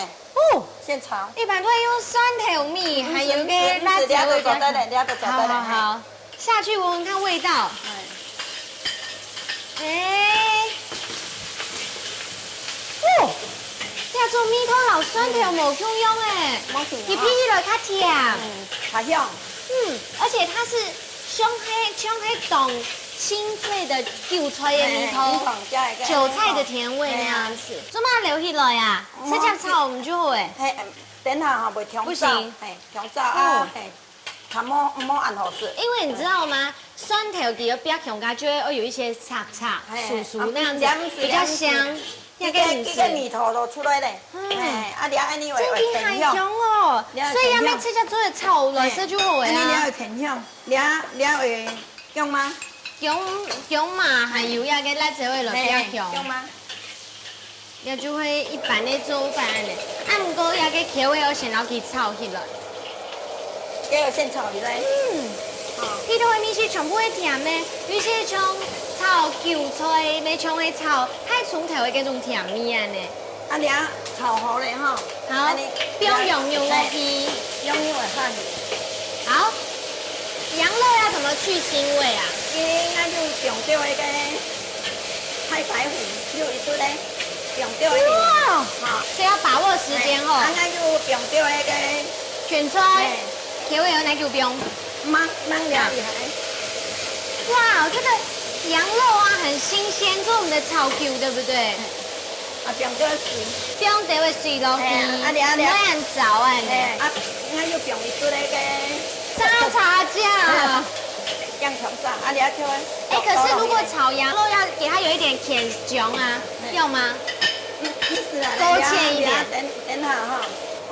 哦。先炒。一般都會用蒜頭米，還有个辣椒个。毋係，毋係，這都做得咧，這都做得咧。好好好。 下去聞聞看味道。哎。哎。哦，這種味道摎蒜頭無共樣欸，無共樣啊。佢鼻起來較甜。嗯，較香。嗯，而且它是像係，像係當清脆的韭菜的味道，哎，哎，韭菜的甜味那樣子。哎，哦。做麼个留起來啊？嗯。直接炒毋就好欸？嘿，嗯，等下吼，會忒燥，不行。嘿，忒燥啊，哦。嘿，較無，無恁好食。因為你知道嗎？蒜頭佢个壁項它就會有一些脆脆、哎，酥酥那樣子，啊，比較香。 這個，這個味道就出來咧。嗯。哎，啊，這恁樣會，真經還香哦。會偏香。這會偏香。所以也愛直接做个炒來食就好个啊。哎，恁樣這會偏香，這，這會香嗎？香，香嘛，還有這個辣椒个落去也香。哎，香嗎？這就係一般个做法恁樣。啊，毋過這個茄仔愛先摎佢炒起來。 這个先炒起來。嗯。哦。佢个味緒全部係甜个，尤其係像炒韭菜，乜像係炒大蔥頭个該種甜味恁樣。啊，這炒好了吼。好，恁樣，放羊肉落去。哎，羊肉會下去。好，羊肉要怎麼去腥味啊？應該就放到該個太白粉，有一度咧，放到該個。哇，好。所以要把握時間吼。哎，啊，該就放到該個 卷菜，嘿。茄仔愛仰久放？慢，慢了厲害。哇，這個羊肉啊，很新鮮，這是我們的草韭，對不對？嘿。啊，放點水。放點水落去，嘿，啊，了，了。毋會恁燥啊，嘿，啊，𠊎又放一滴那個沙茶醬。嘿。 這樣調炸，啊，你愛調啊。哎，可是如果炒羊肉要給它有一點甜醬啊，嗯。要嗎？嗯，意思啊，勾芡一點。你要，你要等，等下哈。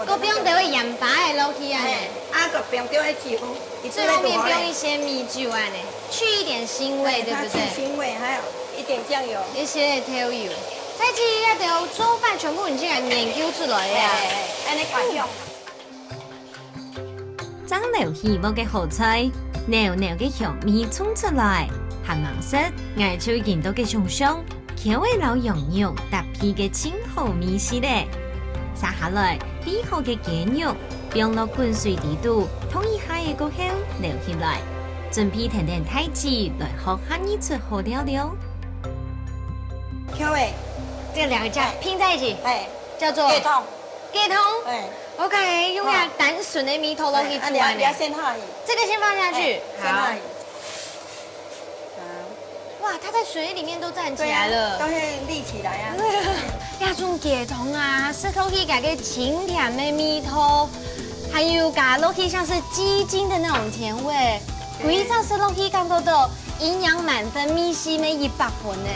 我的那個，我放點鹽巴仔落去啊。哎，啊，就放點那個酒，你最後面放一些米酒啊呢，去一點腥味，對，對不對？它去腥味，還有一點醬油。一些豆油。在這裡要等做飯全部你竟然研究出來呀。哎，哎，哎，恁樣較香。 正撈起鑊个好菜，濃濃个香味衝出來，還吂食，𠊎就已經到个想像，茄仔摎羊肉搭配个盡好味緒咧。續下來，備好个雞肉，放落滾水裡肚，燙一下仔過後撈起來，準備跈等大姊來學客語出好料了。茄仔，這兩個加，哎，拼在一起，哎，叫做雞湯。 雞湯？哎。OK，用這單純个味道落去煮啊呢。哎，啊，你要，你要先下去。這個先放下去。哎，先下去。好。哇，它在水裡面都站起來了。對啊，都會立起來啊。這種雞湯啊，食落去該個清甜个味道，還有加落去像是雞精的那種甜味，對。歸隻食落去感覺到 營養滿分，味緒乜一百分呢。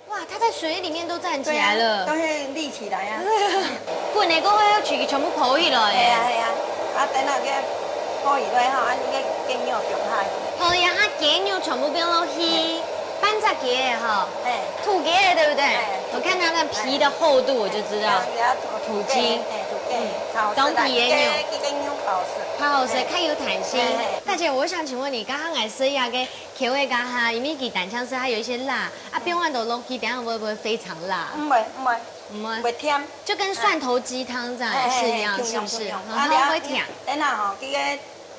哇，它在水裡面都站起來了。對啊，都會立起來啊。滾了過後，要取全部浮起來耶。係啊，係啊。啊，等下該浮起來吼，啊，你該雞肉放下去。好呀，啊，雞肉全部放落去，嘿。半隻雞仔吼，嘿。土雞仔對不對？嘿。我看它那皮的厚度，我就知道。嘿，要，要土，土雞。土雞，嘿，土雞，嗯，較好食啦，當皮的肉。雞，雞肉較好食。較好食，嘿。較有彈性。嘿，嘿。大姊，我想請問你，剛剛來試一下該 茄仔該下，因為佢單淨係還有一些辣，啊，嗯。放恁多落去，等下會不會非常辣？毋會，毋會，毋會。會甜。就跟蒜頭雞湯這樣也是一樣，哎，哎，哎，是不是？共樣，共樣。很好，啊，會甜。等下吼，這個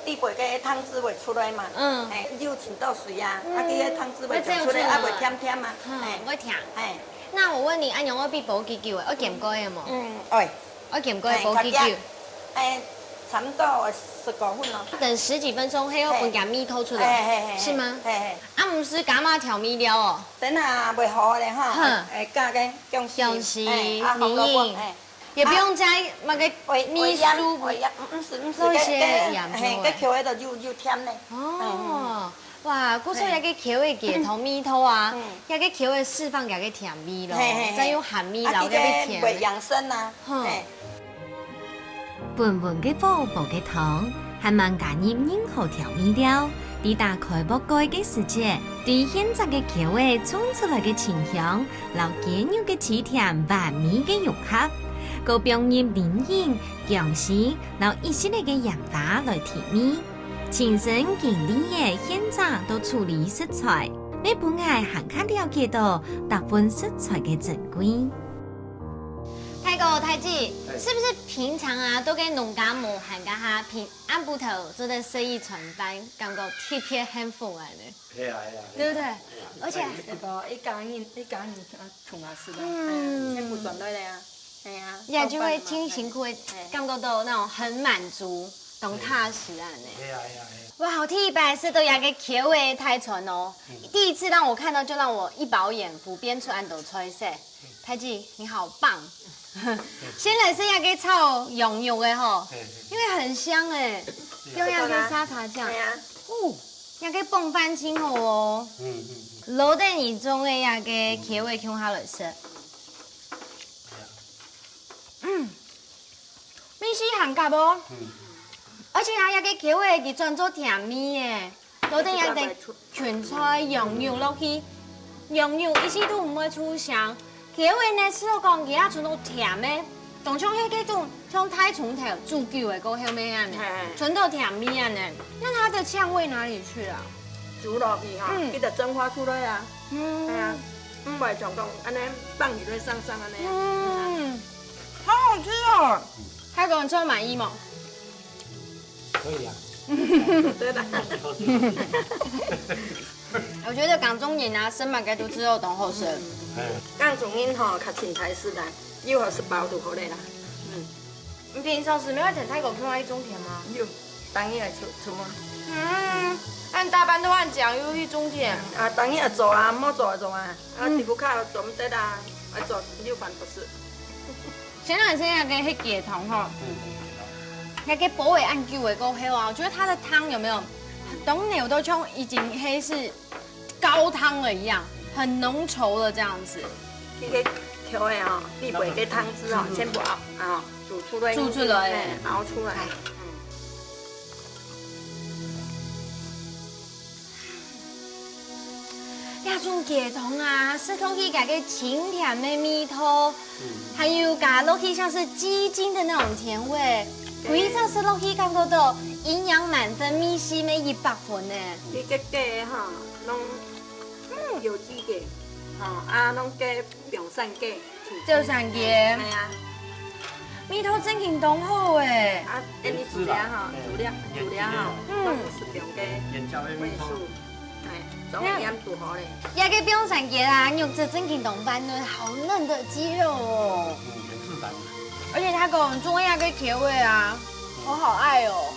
底背个湯汁會出來嘛。嗯。哎，有浸到水啊，啊，嗯。這個湯汁會出來，啊，會甜甜嘛。嗯，哎。會甜。哎。那我問你，恁樣愛比煲幾久啊？愛減蓋个無？嗯，愛。愛減蓋煲幾久？哎，較久。哎，差不多十五分咯。等十幾分鐘，還要分佢味道出來，哎，嘿，嘿，嘿。是嗎？嘿，嘿。 啊，毋使加麼調味料哦。等下會好咧吼，哼。哎，加个薑絲，薑絲、哎，啊，紅蘿蔔，米，哎。也不用加那個啊，味，味素，味鹽，味鹽，嗯，毋使，毋使，弄一些該，該，鹽就好了。嘿，該茄仔就有，有甜咧。哦，嗯，嗯，嗯。哇，故所該個茄仔个湯味道啊，嗯。該個茄仔釋放該個甜味咯，嘿，嘿，嘿。再用鹹味撈該個甜。啊，這個會養生啊，哼。嘿。 溫溫个火煲个湯，還吂加入任何調味料。在打開鑊蓋个時節，對現炸个茄仔衝出來个清香，摎雞肉个鮮甜完美个融合，過放入奶油、薑絲，摎一息仔个鹽花來提味。親身經歷个現炸到處理食材，乜分𠊎還較了解到逐份食材个珍貴。大哥，哦，太子，是不是平常啊，都跟農家無閒，該下平暗晡頭做得食一餐飯，感覺特別幸福啊呢？係啊，係啊，係啊。對不對？係啊。而且，一家人，一家人，啊，同下食啊，嗯。全部轉來了啊，係啊。也就會盡辛苦的，係。感覺到那種很滿足，當踏實啊呢。係啊，係啊，係啊。哇，好，第一擺食到這個口味大餐哦，第一次讓我看到就讓我一飽眼福，變出恁多菜色。太子，你好棒！先來試一下這個炒羊肉的吼，因為很香哎，用一下這個沙茶醬。係啊。哦，這個傍飯盡好哦。嗯，嗯，嗯。摎等你種的這個口味共下來食。嗯，味緒還合哦。嗯。而且啊，這個口味佢轉做甜味耶。 摎等這個芹菜、羊肉落去，羊肉一息都毋會出香。佢个味呢，係講佢也全都甜个，當像係該種像大蔥頭煮久个過後面恁呢，全都甜味恁呢。那它的嗆味哪裡去啊？煮落去哈，嗯。佢就蒸發出來啊。嗯。係啊，毋會像講恁呢放起來生生恁呢啊。嗯，好好吃哦。還講做滿意嗎？ 可以啊。對啦。好吃，好吃，好吃。我覺得港中人啊，食麼个都知道當好食。嗯。港中人吼，較清彩食啦，有好食飽就好咧啦。嗯。你平常時沒有在泰國看到去種田嗎？有，當然愛出，出門。嗯，恁打扮到恁靚，又去種田。啊，當然愛做啊，無做愛做啊。啊，嗯。底部卡做毋得啊，愛做，有飯不食。 先來先來个黑雞湯吼，嗯，嗯，嗯。那個煲仔恁久个過後啊，我覺得它的湯有沒有，當牛都像已經黑是高湯了一樣，很濃稠了這樣子。這個調味哦，必備个湯汁哦，全部熬啊，煮出來，煮出來。哎，熬出來。哎。嗯。 這種雞湯啊，食落去該個清甜个味道，還有加落去像是雞精的那種甜味，歸隻食落去感覺到營養滿分，味緒乜一百分呢。這個雞吼，攏，嗯，有機个，吼，啊，攏个 放生雞，放生雞。係啊。味道正經當好欸。啊，恁樣煮了吼，煮了，煮了吼，嗯。都毋係放个味素，哎，總會鹽煮好咧。這個放生雞啊，肉質正經當白嫩，好嫩的雞肉哦。嗯，很自然。而且佢講做那個調味啊，我好愛哦。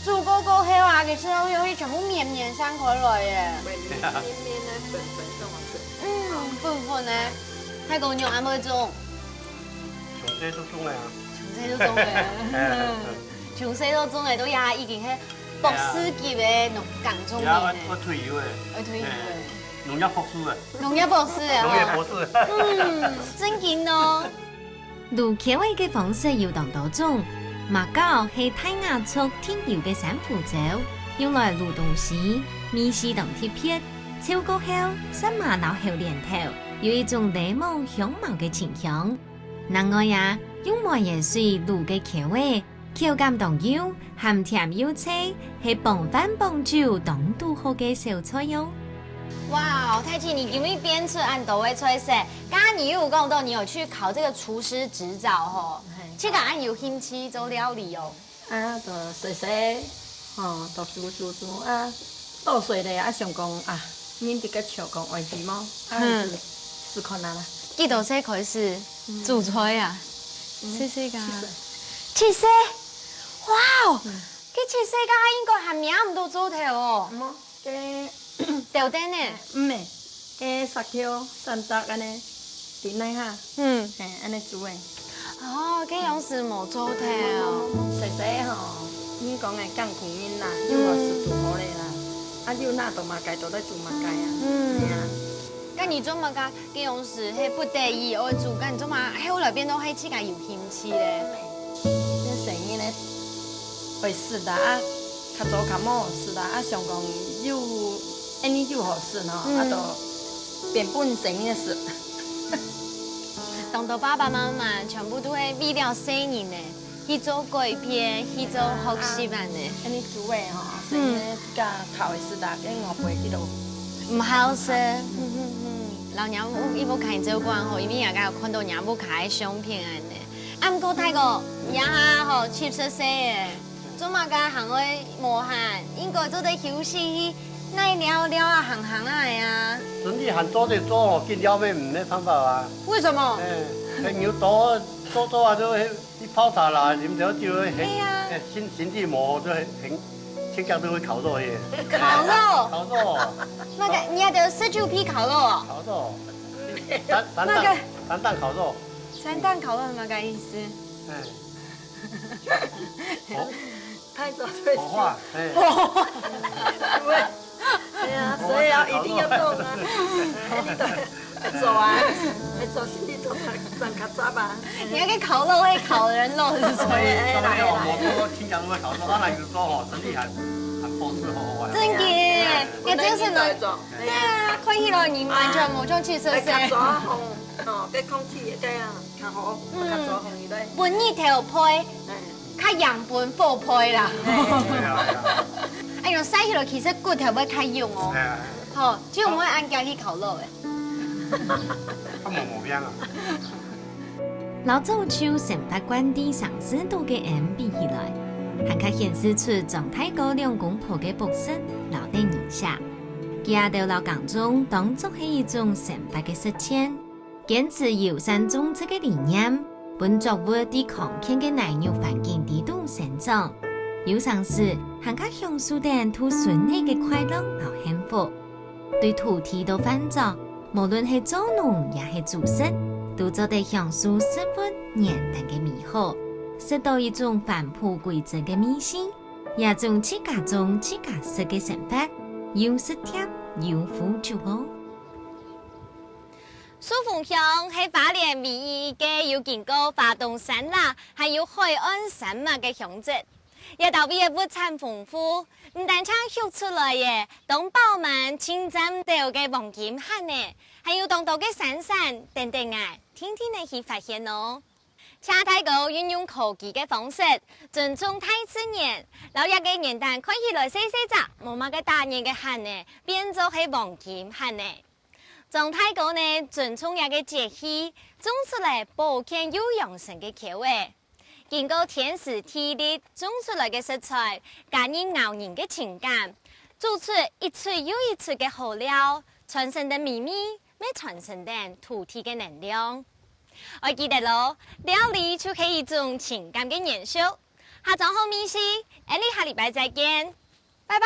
煮過過後啊，其實都有一全部綿綿散開來耶。綿綿綿綿的粉粉這樣子。嗯，粉粉的。泰國肉還會種？從細就種个啊。從細就種个。嗯。從細就種个，都也已經係博士級的農耕種人呢。也愛，愛退休个。愛退休个。嘿，農業博士个。農業博士个。農業博士。嗯，正經哦。 滷茄仔个方式有當多種，麻膏係泰雅族特有个珊瑚礁，用來滷東西，味緒當特別。摷過後，煞麻摎猴奶頭，有一種檸檬香茅个清香。另外啊，用梅仔水滷个茄仔，口感當幼， 鹹甜又脆，係傍飯傍酒當堵好个小菜哦。哇，太子，你今日變出恁多个菜色，剛剛你有講到你有去考這個廚師執照吼，嘿。這個恁有興趣做料理哦。啊，就細細，吼，就煮煮煮啊，到歲咧，啊，想講啊，人直接笑講愛煮無，啊，嗯。就試看啊啦。幾多歲開始煮菜啊？嗯。細細个啊。七歲。七歲？哇哦！嗯。 該七歲該下應該還摸毋到灶頭哦。無，該，豆丁呢？毋係，該石頭三隻恁呢，頂來下，嗯。嘿，恁呢煮个。哦，該樣式無灶頭。細細吼，人講个艱苦人啦，有好食就好咧啦。啊，有拿到麼个就來煮麼个啊。嗯。係啊。該你做麼个 該樣式係不得已愛煮，該你做麼个後來變到係自家有興趣咧？該細人仔愛食啦，啊，較早較無好食啦，啊，想講有，恁呢有好食吼，嗯。啊，就變分細人仔食。當多爸爸媽媽全部都係為了細人仔， 去做改變，去做學習恁呢。恁呢煮个吼，所以呢，自家烤个時節，該外背佢都毋好食。嗯，嗯，嗯。摎若屋，一屋下照顧吼，因為若个有看到若屋下个相片恁呢。啊，毋過大哥，你這下吼七十歲咧，做麼个還會無閒？應該做得休息去，哪會尞尞啊行行啊个啊？身體還做得做，緊尞乜毋係辦法啊。為什麼？哎，該牛肚做做啊，就係去泡茶啦，啉燒酒，係，哎呀。哎，身，身體無，就係很性格都會烤肉个。烤肉？烤肉。麼个，你也得食酒配烤肉哦？烤肉。三，三檔，那個三檔烤肉。三檔烤肉係麼个意思？哎。哦，太早退休。火化，哎。對。哎呀，所以啊，一定要動啊。哎，你都愛做啊，愛做生理做較，賺較濟吧。你那個烤肉會烤人肉是什麼？哎，哎，來，來。我，我聽講都會烤肉，當然有時候吼，身體還，還不適合啊。真的耶，哎，真是呢。對啊，看起來你完全無像七十歲。哎，較早吼，吼，該空氣也這樣。 較好，嗯。較早紅一類。分日頭配，哎。較贏分火配啦。哎。對啊，對啊。哎喲，曬起來其實骨頭會較勇哦。哎，哎。吼，就毋會恁驚去烤肉誒。較無毛病啊。摎早就生活慣在城市肚个俺比起來，還較顯示出張大哥兩公婆个樸實摎得人惜。佢兜摎耕種當作係一種生活个實踐。 堅持友善種植个理念，分作物在康健个泥肉環境裡肚生長，有成時還較享受等渡孫仔个快樂摎幸福。對土地到飯桌，無論係做農也係煮食，都做得享受食物原單个美好，食著一種返璞歸真个味緒。這種自家種自家食个生活，又食甜又富足哦。 壽豐鄉係花蓮唯一一個有經過花東山脈還有海岸山脈个鄉鎮。這兜位个物產豐富，毋單淨畜出來个當飽滿、盡讚頭个黃金蜆仔，還有當多个山產等等𠊎定定仔去發現哦。請大哥運用科技个方式，尊重大自然，摎這個原單看起來細細隻、無麼个打眼个蜆仔，變做係黃金蜆仔。 張大哥呢，尊重這個節氣，種出來保健又養生个口味。經過天時地利種出來个食材，加入咬人个情感，煮出一出又一出个好料，傳承等美味，乜傳承等土地个能量。愛記得哦，料理就係一種情感个延續。下張好味緒，俺俚下禮拜再見，拜拜。